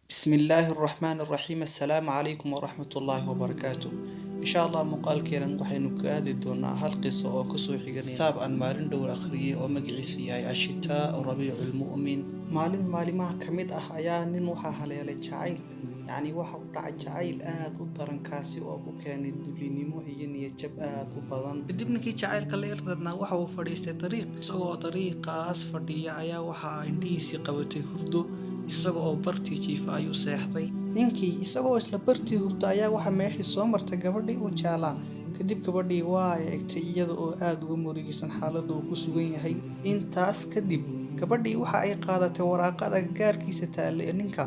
Bismillaahi Raxmaani Raxiim. Assalaamu calaykum waraxmatullaahi wabarakaatu. Insha Allah muuqaalkeenan waxaynu ka hadli doonaa hal qiso oo kasoo xiganay kitaab aan maalin dhow akhriyay oo magaciisu yahay Ashitaa Rabiicul Mu'min. Maalin maalimaha ka mid ah ayaa nin waxaa haleelay jacayl, yacni waxa ku dhacay jacayl aad u daran, kaasi oo ku keenay dulinimo iyo niyadjab aad u badan. Kadib ninkii jacaylka la irdadnaa waxa uu fadhiistay dariiq. Isagoo dariiqaas fadhiya ayaa waxaa indhihiisii qabatay hurdo. Isaga oo bartii jiifa ayuu seexday. Ninkii isagoo isla bartii hurdo ayaa waxaa meeshii soo martay gabadhii uu jeclaa. Kadib gabadhii waa ay egtay iyada oo aada uga murugaysan xaaladda uu ku sugan yahay. Intaas kadib gabadhii waxa ay qaadatay waraaqada gaarkiisa taalla ee ninka,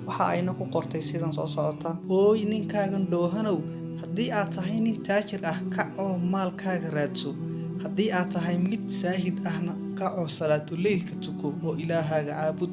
waxa ayna ku qortay sidan soo socota: "Hooy ninkaagan dhoohanow, haddii aad tahay nin taajir ah, kacoo maalkaaga raadso. Haddii aad tahay mid saahid ahna, kacoo salaatuleylka tuko oo Ilaahaaga caabud.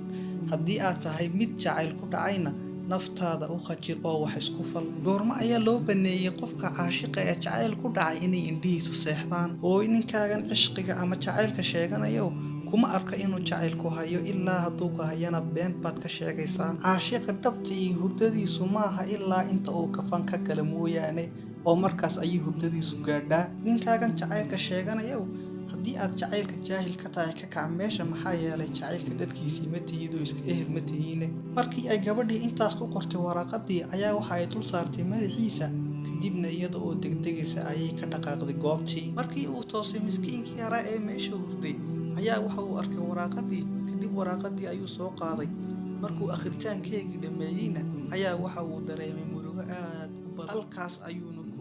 Haddii aad tahay mid jacayl ku dhacayna, naftaada u khajir oo wax isku fal." Goormo ayaa loo baneeyey qofka caashiqa ee jacayl ku dhacay inay indhihiisu seexdaan? Hooy ninkaagan cishqiga ama jacaylka sheeganayo, kuma arka inuu jacaylku hayo. Ilaa hadduu ku hayana, been baad ka sheegaysaa. Caashiqa dhabta iyo hurdadiisu maaha ilaa inta uu kafan ka gala mooyaane, oo markaas ayay hurdadiisu gaadhaa. Ninkaagan jacaylka sheeganayow, haddii aad jacaylka jaahil ka tahay, ka kac meesha. Maxaa yeelay jacaylka dadkiisii ma tihid oo iska ehel ma tihiine. Markii ay gabadhii intaas ku qortay waraaqadii ayaa waxa ay dul saartay madaxiisa. Kadibna iyada oo degdegaysa ayay ka dhaqaaqday goobtii. Markii uu toosay miskiinkii yaraa ee meesha hurday ayaa waxa uu arkay waraaqadii. Kadib waraaqadii ayuu soo qaaday. Markuu akhritaankeegii dhammeeyeyna ayaa waxa uu dareemay murugo aad u badan. Halkaas ayuuna ku